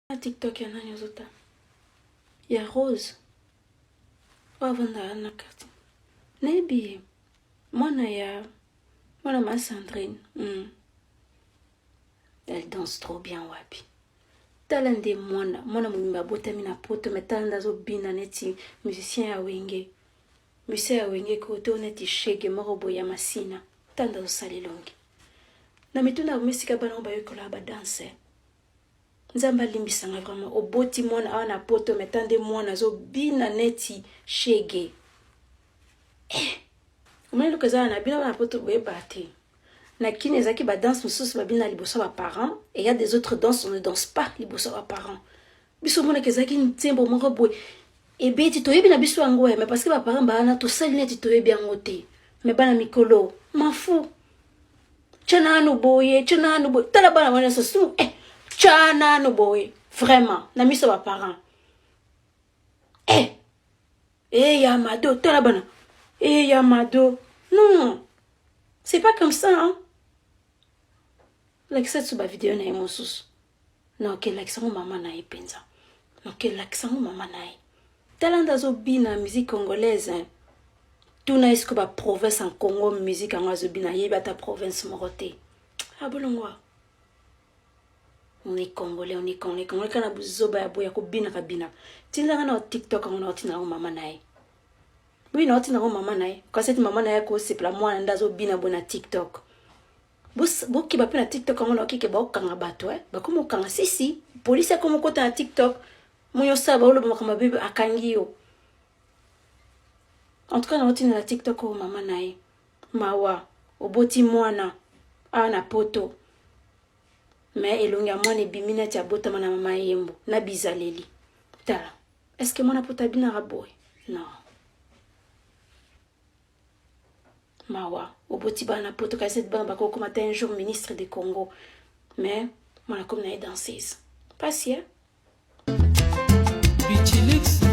Na TikTok ya nani ozotala? Ya Rose. Oyo avandaka na quartier. Nayebi ye. Mwana ya mwana ma Sandrine. Elle danse trop bien wapi. Tala nde mwana, mwana mobimba abotami na poto mais tala nde azobina neti musicien ya wenge. Musicien ya wenge kote oyo neti shege moko boye ya masina. Tala nde azosala elongi. Na mituna esika bana oyo bayekolaka ba danse. Nzambe alimbisa nga vraiment oboti mwana awa na poto mais tande mwana azobina neti shege eh omoni eloko eza na bino na poto boyeba te na kini ezalaki ba danse mosusu babina liboso ya baparents et ya des autres danses on ne danse pas liboso ya baparents biso omonaka ezalaki nzembo moko boye ebeti toyebi na biso yango mais parce que baparents bawana tosali neti toyebi yango te mais bana mikolo mafu tya nanu boye tya nanu boye tala bana wana nyonso su eh, tya nanu boye vraiment na miso ya baparent eh, eh, ya mado tala bana eh, ya mado non c'est pas comme ça hein? Lakisa biso bavideo na ye mosusu naoke lakisa ngo mama na ye mpenza naoke lakisa ngo mama na ye tala nde azobina musique congolaise hein. Tuna ye sikoyo ba province en Congo musique yango azobina ayebi ata province moko te abolongwa on est congolais on est congolais congolais kana buzoba ya boya kobinaka bina tindaka na tiktok yango na otinda yango mama na ye oui na otinda yango mama na ye kasi eti mama na ye akosepela mwana nde azobina boye na tiktok bokiba mpe na tiktok yango naoki ke baokanga bato eh? bakomi okanga sisi polisi akomi okota na tiktok moni osala baoloba makambo mabe akangi yo en tout cas naotinda na tiktok oyo mama na ye mawa oboti mwana awa na poto me elongi ya mwana ebimi neti abotama na mama yembo na bizaleli tala est ce que mwana poto abinaka boye non mawa oboti bana na poto kasi bana bakokoma ta un jour ministre de congo mais mwana komi na ye danseuse pasi eh? Bichilix.